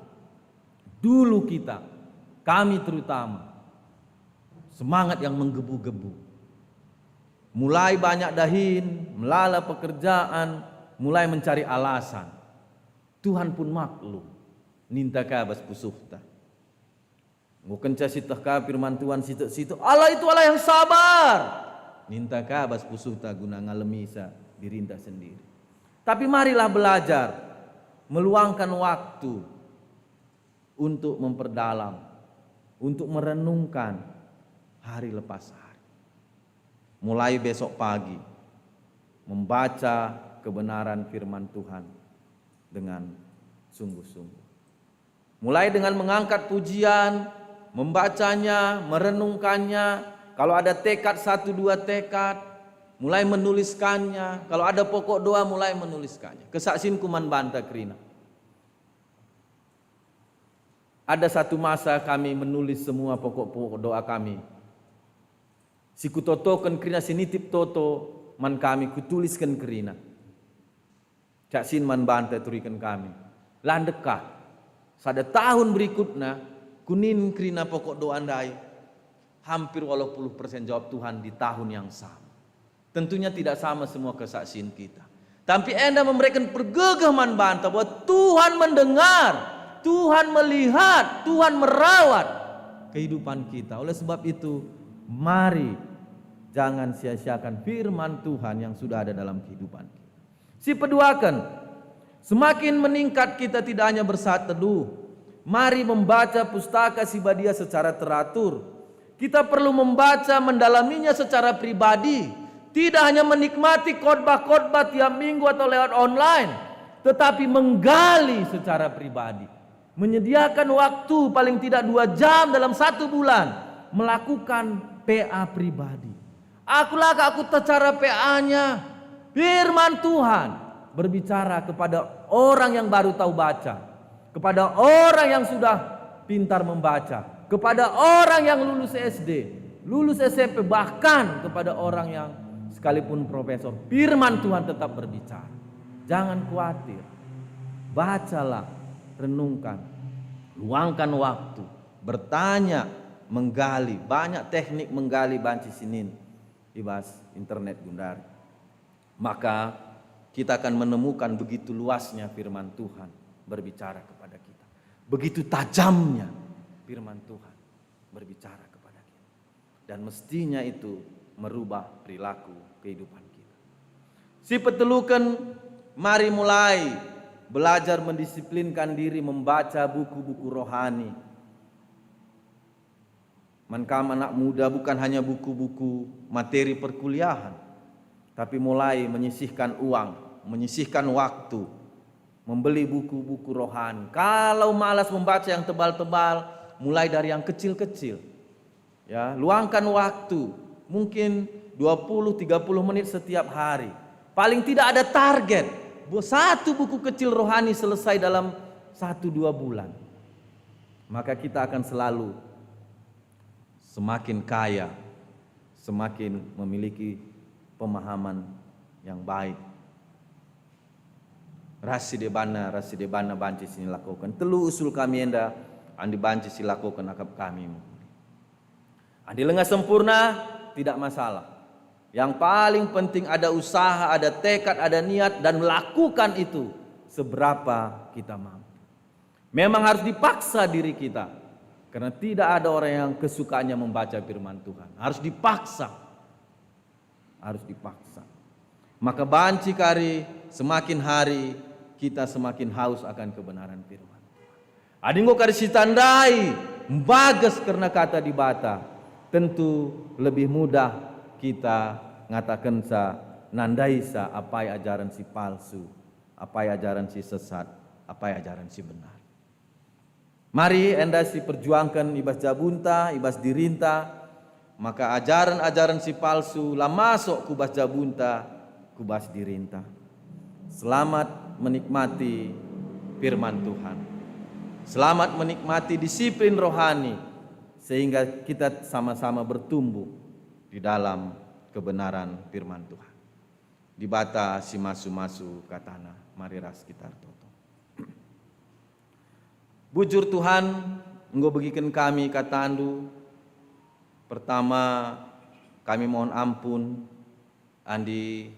dulu kita, kami terutama, semangat yang menggebu-gebu. Mulai banyak dahin, melala pekerjaan, mulai mencari alasan. Tuhan pun maklum, ninta ka bas pusuhta. Enggo kenca sieteh ka firman Tuhan sitik-sitik, "Allah itu Allah yang sabar." Ninta ka bas pusuhta guna ngalemisa dirinta sendiri. Tapi marilah belajar meluangkan waktu untuk memperdalam, untuk merenungkan hari lepas hari. Mulai besok pagi, membaca kebenaran firman Tuhan dengan sungguh-sungguh. Mulai dengan mengangkat pujian, membacanya, merenungkannya. Kalau ada tekad satu dua tekad, mulai menuliskannya. Kalau ada pokok doa, mulai menuliskannya. Kesaksinku man banta kerina. Ada satu masa kami menulis semua pokok-pokok doa kami. Si kutotoken kerina, si nitip toto man kami, kutulisken kerina. Cak sin man banta turiken kami. La ndekah. Sada tahun berikutna, kunin kerina pokok doa ndai. Hampir waluh puluh persen jawab Tuhan di tahun yang sama. Tentunya tidak sama semua kesaksian kita. Tapi enda memberikan pergegeh man banta bahwa Tuhan mendengar, Tuhan melihat, Tuhan merawat kehidupan kita. Oleh sebab itu, mari jangan sia-siakan firman Tuhan yang sudah ada dalam kehidupan kita. Si peduaken, semakin meningkat kita tidak hanya bersaat teduh, mari membaca Pustaka Si Badia secara teratur. Kita perlu membaca, mendalaminya secara pribadi. Tidak hanya menikmati khotbah-khotbah tiap minggu atau lewat online, tetapi menggali secara pribadi. Menyediakan waktu paling tidak dua jam dalam satu bulan melakukan P A pribadi. Aku laka aku cara P A-nya. Firman Tuhan berbicara kepada orang yang baru tahu baca, kepada orang yang sudah pintar membaca, kepada orang yang lulus S D, lulus S M P, bahkan kepada orang yang sekalipun profesor. Firman Tuhan tetap berbicara. Jangan khawatir. Bacalah, renungkan. Luangkan waktu, bertanya, menggali, banyak teknik menggali banci sinin i bas internet gundari. Maka kita akan menemukan begitu luasnya firman Tuhan berbicara kepada kita. Begitu tajamnya firman Tuhan berbicara kepada kita. Dan mestinya itu merubah perilaku kehidupan kita. Si peteluken, mari mulai belajar mendisiplinkan diri membaca buku-buku rohani. Man kam anak muda, bukan hanya buku-buku materi perkuliahan, tapi mulai menyisihkan uang, menyisihkan waktu, membeli buku-buku rohani. Kalau malas membaca yang tebal-tebal, mulai dari yang kecil-kecil. Ya, luangkan waktu, mungkin dua puluh, tiga puluh menit setiap hari. Paling tidak ada target, bu-, satu buku kecil rohani selesai dalam satu dua bulan. Maka kita akan selalu semakin kaya, semakin memiliki pemahaman yang baik. Ras si debanna, ras si debanna banci si nilakoken. Telu usul kami enda, andi banci silakoken akap kami. Andi langa sempurna, tidak masalah. Yang paling penting ada usaha, ada tekad, ada niat, dan lakukan itu seberapa kita mampu. Memang harus dipaksa diri kita, karena tidak ada orang yang kesukaannya membaca firman Tuhan. Harus dipaksa. Harus dipaksa. Maka banci kari, semakin hari kita semakin haus akan kebenaran firman. Adi enggo kari sitandai mbages kerna kata Dibata, tentu lebih mudah kita ngatakenca, nandaisa apai ajaren si palsu, apai ajaren si sesat, apai ajaren si benar. Mari enda siperjuangken i bas jabunta, i bas dirinta, maka ajaren-ajaren si palsu la masuk ku bas jabunta, ku bas dirinta. Selamat menikmati firman Tuhan. Selamat menikmati disiplin rohani, sehingga kita sama-sama bertumbuh di dalam kebenaran firman Tuhan. Dibata si masu-masu katana, mari ras kita ertoto. Bujur Tuhan, enggo begiken kami katandu. Pertama, kami mohon ampun, andi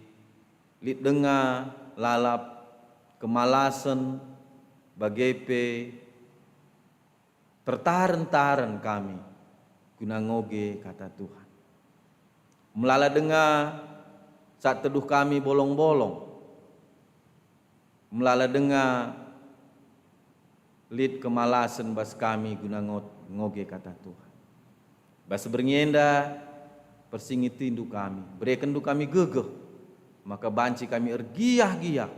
lit denga, lalap, kemalasen, bage pe pertaren-taren kami guna ngoge kata Tuhan. Melala denga saat teduh kami bolong-bolong. Melala denga lit kemalasen bas kami guna ngo-, ngoge kata Tuhan. Bas berngi enda, persingitindu kami, berekenndu kami gegeh, maka banci kami ergiah-giah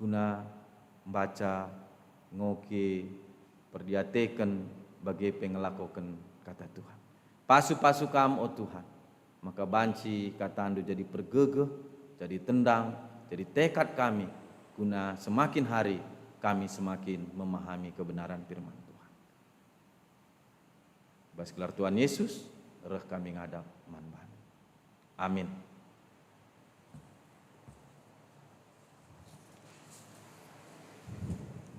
guna mbaca, ngoge, perdiateken, bage pe ngelakoken kata Tuhan. Pasu-pasu Kam, o Tuhan, maka banci katandu jadi pergegeh, jadi tendang, jadi tekad kami, guna semakin hari kami semakin memahami kebenaran firman Tuhan. Bas gelar Tuhan Yesus, reh kami ngadap man bandu. Amin.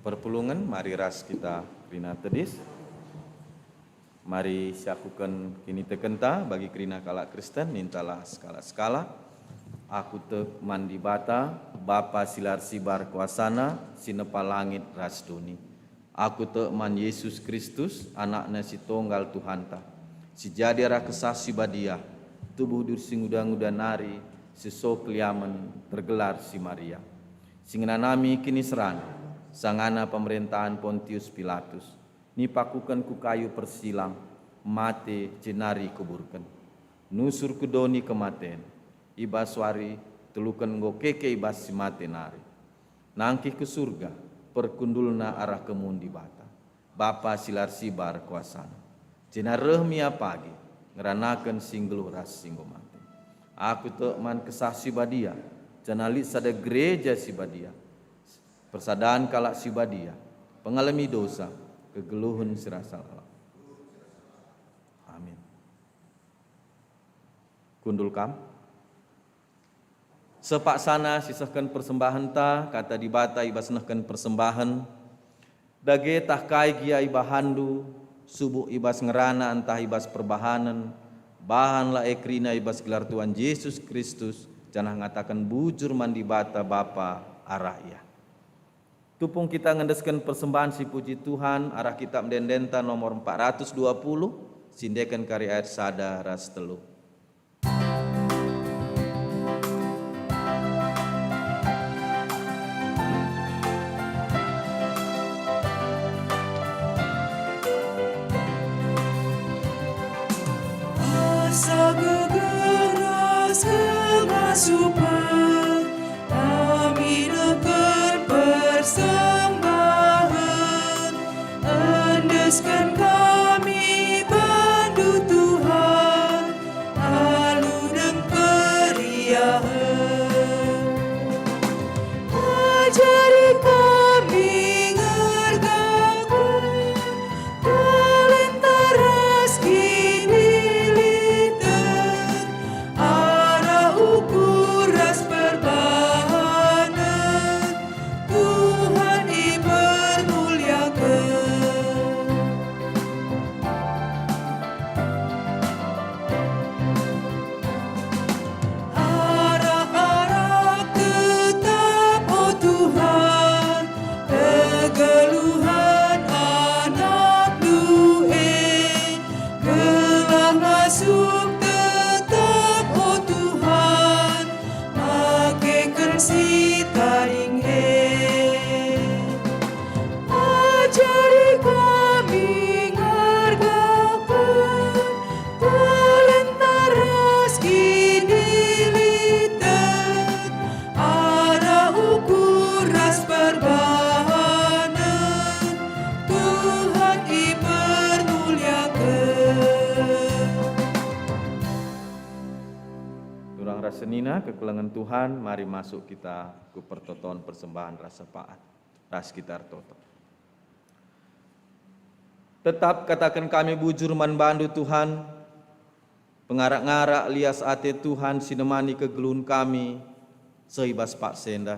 Perpulungen, mari ras kita kerina tedis. Mari siakuken kinitekenta bagi kerina kalak Kristen, nintalah sekala-sekala. Aku tek man Dibata, Bapa si la ersibar kuasana, si nepa langit ras doni. Aku tek man Yesus Kristus, Anakna si tonggal Tuhanta, si jadi arah Kesah Si Badia, tubuh duri si nguda-nguda nari, si so keliamen tergelar si Maria, si ngenanami kiniseran, sangana pemerentahen Pontius Pilatus, nipakuken ku kayu persilang, mate, jenari kuburken. Nusur ku doni kematen, i bas wari teluken enggo keke i bas si mate nari. Nangkih ku Surga, perkundulna arah kemun Dibata, Bapa si la ersibar kuasana. Jenari reh me ia pagi, ngeranaken si nggeluh ras si enggo mate. Aku tek man Kesah Si Badia, janah lit sada gereja si badia, persadan kalak si badia, pengalemi dosa, kegeluhen si rasa lalap. Amin. Kundul kam. Sepaksana sisehken persembahenta, kata Dibata i bas nehken persembahen, Dage tah kai gia ibahanndu, subuk i bas ngerana ntah i bas perbahanen, bahanlah e kerina i bas gelar Tuhan Jesus Kristus, janah ngataken bujur man Dibata Bapa arah Ia. Tupung kita ngendesken persembahen si puji Tuhan arah Kitab Ende-endenta nomor empat ratus dua puluh, sindeken kari ayat sada ras telu. Asa gegeh ras kengasupen, kami nehken persembahen, endesken kami bandu Tuhan, alu dem keriahen. Ajari kami ngergaken talenta ras kiniliten, arah ukur ras perbahanen, Tuhan ipermuliaken. Arah-arah tetap, o Tuhan, kegeluhen anakNdu e, gelah ngasup tetap, o Tuhan, makeken si tading e. Ajari kami ngergaken talenta ras kiniliten, arah ukur ras perbahanen, Tuhan ipermuliaken. Turang ras senina kekelengen Tuhan, mari masuk kita ku pertoton persembahen ras syafaat. Ras kita ertoto. Tetap kataken kami bujur man bandu, Tuhan. Pengarak-ngarak lias ate Tuhan si nemani kegeluhen kami seh i bas paksa enda.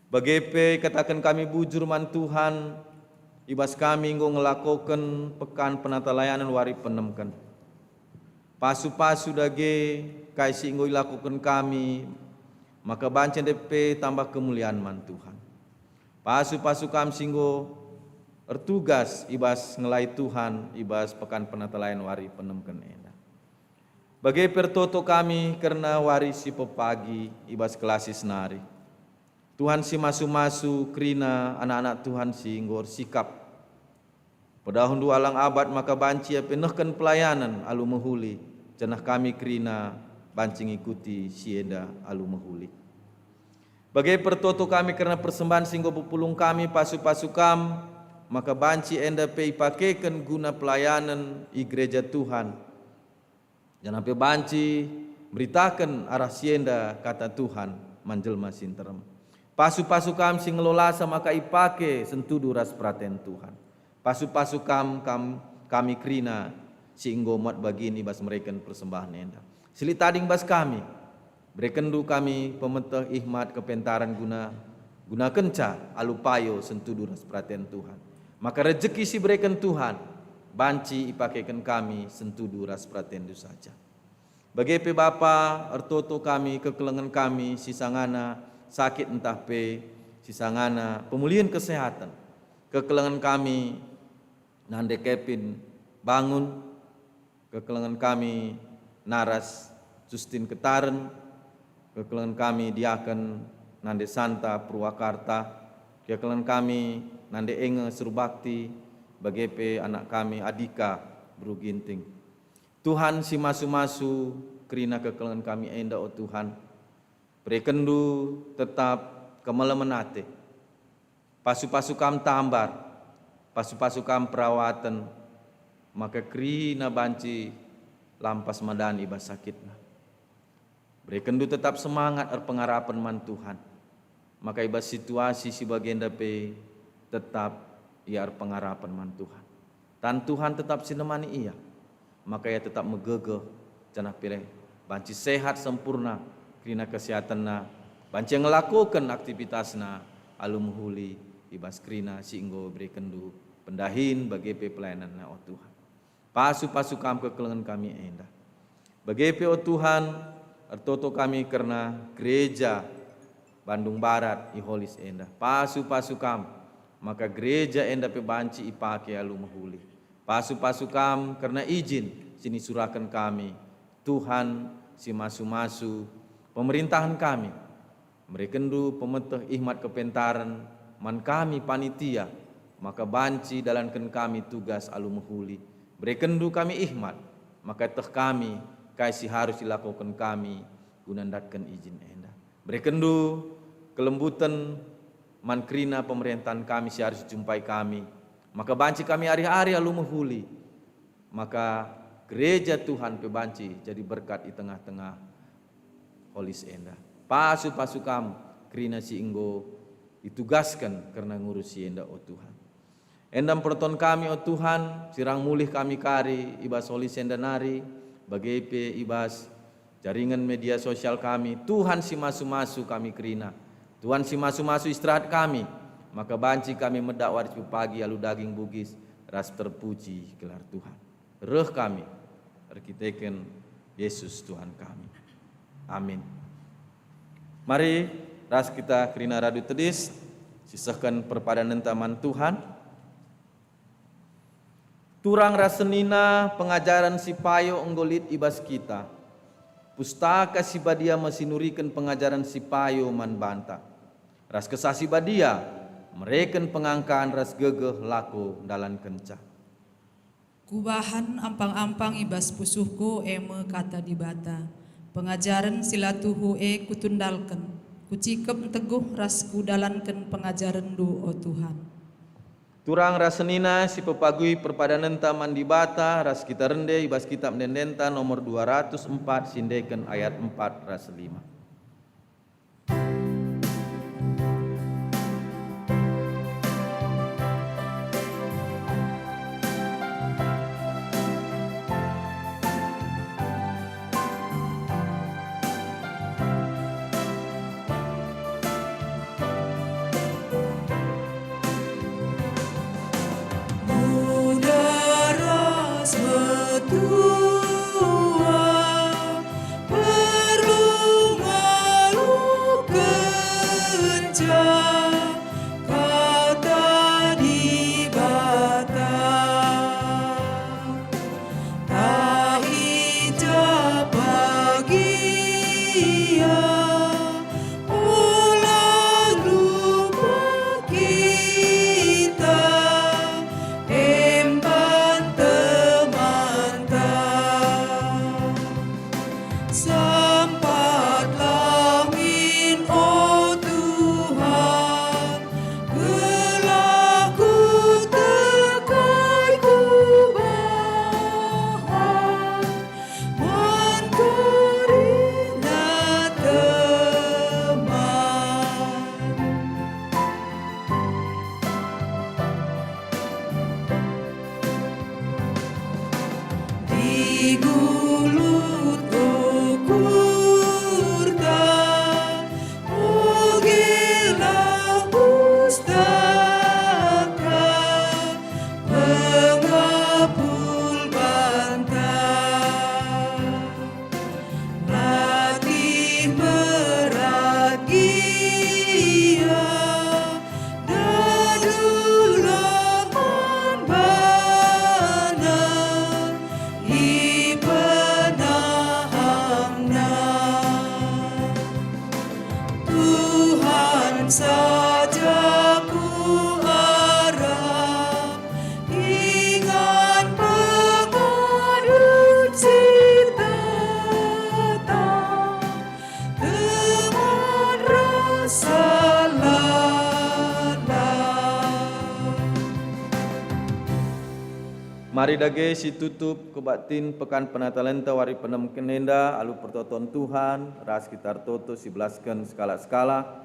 Bage pe kataken kami bujur man Tuhan, i bas kami enggo ngelakoken pekan penatalayanen wari penemken. Pasu-pasu dage kai si enggo ilakoken kami, maka banci enda pe tambah kemulian man Tuhan. Pasu-pasu kam si enggo ertugas i bas ngelai Tuhan i bas pekan penatalayanen wari penemken enda. Bage pe ertoto kami kerna wari si pepagi i bas kelasi senari. Tuhan si masu-masu kerina anak-anak Tuhan si enggo ersikap. Pedahun dua alang abad maka banci ia pe nehken pelayanen alu mehuli, janah kami kerina banci ngikuti si enda alu mehuli. Bage pe ertoto kami kerna persembahen si enggo pepulung kami pasu-pasu kam, maka banci enda pe ipakeken guna pelayanen i gereja Tuhan. Janah pe banci meritaken arah si enda kata Tuhan man jelma si nterem. Pasu-pasu kam si ngelolasa maka ipake sentudu ras peraten Tuhan. Pasu-pasu kam, kam, kami kerina si enggo muat bagin i bas mereken persembahen enda. Silit tading bas kami, berekenndu kami pemeteh, ihmat, kepentaren guna, gunakenca alu payo sentudu ras peraten Tuhan. Maka rejeki si bereken Tuhan banci ipakeken kami sentudu ras peratenndu saja. Bage pe Bapa, ertoto kami kekelengen kami si sangana sakit ntah pe si sangana pemulihen kesehaten. Kekelengen kami Nande Kevin Bangun, kekelengen kami Naras Justin Ketaren, kekelengen kami Diaken Nande Santa Purwakarta, kekelengen kami Nande Enge Surbakti, bage pe anak kami Adika Beru Ginting. Tuhan si masu-masu kerina kekelengen kami enda, o Tuhan, berekenndu tetap kemelemen ate. Pasu-pasu kam tambar, pasu-pasu kam perawaten, maka kerina banci lampas madan i bas sakitna. Berekenndu tetap semangat erpengarapen man Tuhan, maka i bas situasi si bagenda pe tetap ia erpengarapen man Tuhan. Tan Tuhan tetap si nemani ia, maka ia tetap megegeh, janah pe banci sehat sempurna kerina kesehatenna, banci ngelakoken aktivitasna alu mehuli i bas kerina si enggo iberekenndu pendahin bage pe pelayananna, o Tuhan. Pasu-pasu Kam kekelengen kami enda. Bage pe, o Tuhan, ertoto kami kerna gereja Bandung Barat i Holis enda. Pasu-pasu Kam maka gereja enda pe banci ipake alu mehuli. Pasu-pasu Kam kerna ijin si nisuraken kami, Tuhan si masu-masu pemerintahen kami. Merekenndu pemeteh ihmat kepentaren man kami panitia, maka banci dalanken kami tugas alu mehuli. Berekenndu kami ihmat, maka teh kami kai si harus ilakoken kami guna ndatken ijin enda. Berekenndu kelembuten man kerina pemerintahen kami si harus ijumpai kami, maka banci kami arih-arih alu mehuli, maka gereja Tuhan pe banci jadi berkat i tengah-tengah Holis enda. Pasu-pasu Kam kerina si enggo itugasken kerna ngurus si enda, o Tuhan. Enda pertoton kami, o Tuhan, sirang mulih kami kari i bas Holis enda nari, bage pe i bas jaringan media sosial kami. Tuhan si masu-masu kami kerina, Tuhan si masu-masu istirahat kami, maka banci kami medak wari si pepagi alu daging bugis ras terpuji gelar Tuhan. Reh kami erkiteken Yesus Tuhan kami. Amin. Mari ras kita kerina radu tedis, sisehken perpadanenta man Tuhan. Turang ras senina pengajaren si payo enggo lit i bas kita. Pustaka Si Badia me si nuriken pengajaren si payo man banta. Ras Kesah Si Badia mereken pengangkan ras gegeh lako ndalankenca. Kubahan ampang-ampang i bas pusuhku, e me Kata Dibata. Pengajaren si la tuhu e kutundalken, kucikep nteguh ras kudalanken pengajarenNdu, o Tuhan. Turang ras senina si pepagui perpadanenta man Dibata ras kita rende i bas Kitap Ende-endenta nomor dua ratus empat, si endeken ayat empat ras lima. Muda ras metua perlu ngalokenca Kata Dibata. Tah i ja pagi ia, ola lupa kita emban temanta. Sampatlah min, o Tuhan, gelah kutekai kubahan man kerina teman. Digulut ukurta, ogelah pustaka pengapul banta. Latih berat gia, dadulah man bana ipenahangna. Tuhan saja kuarap, ingan pengadu si tetap, teman rasa lalap. Mari dage situtup kebaktin Pekan Penatalenta wari penemken enda alu pertoton Tuhan ras kita ertoto sibelasken sekalak-sekalak.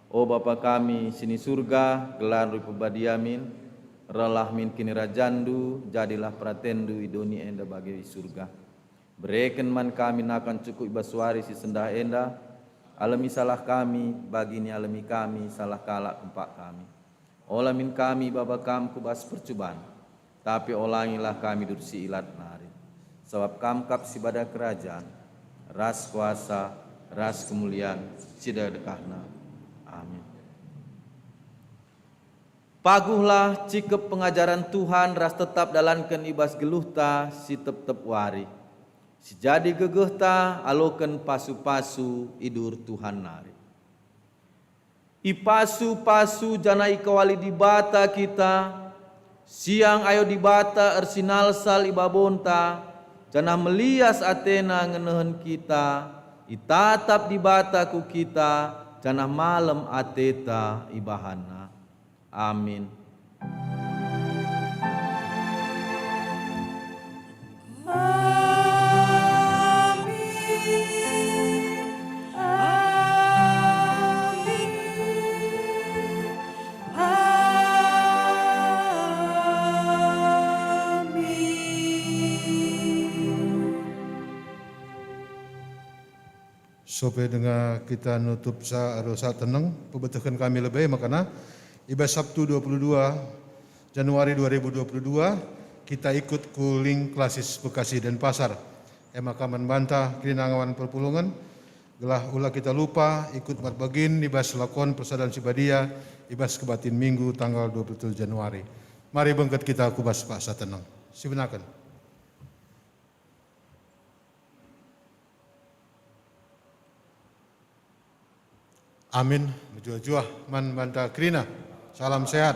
O Bapa kami si ni Surga, gelarNdu ipebadia min, rehlah min kinirajanNdu, jadilah peratenNdu i doni enda bage i Surga. Bereken man kami nakan cukup i bas wari si sendah enda, alemi salah kami, bagi nialemi kami salah kalak kempak kami. Ola min kami ibaba Kam ku bas percuban, tapi olangilah kami duri si ilat nari. Sabap Kam kap si bada kerajan, ras kuasa, ras kemulian, si dekahna. Amin. Paguhlah cikep pengajaren Tuhan ras tetap dalanken i bas geluhta si tep-tep wari, si jadi gegehta aloken pasu-pasu idur Tuhan nari. Ipasu-pasu janah ikawali Dibata kita, siang ayo Dibata ersinalsal i babonta, janah melias ateNa ngenehen kita, itatap Dibata ku kita, janah malem ateta ibahanNa. Amin. Sope denga kita nutup sa, aduh, sa teneng, pebetehken kami lebe, makana i bas Sabtu dua puluh dua Januari dua ribu dua puluh dua, kita ikut ku Lingklasis Bekasi Denpasar. E maka man banta kerina ngawan perpulungen, gelah ula kita lupa ikut marbagin i bas lakon persadan si badia i bas kebatin Minggu tanggal dua puluh tujuh Januari. Mari bengket kita ku bas paksa teneng. Sibenaken. Amin. Mejuah-juah man banta kerina. Salam sehat.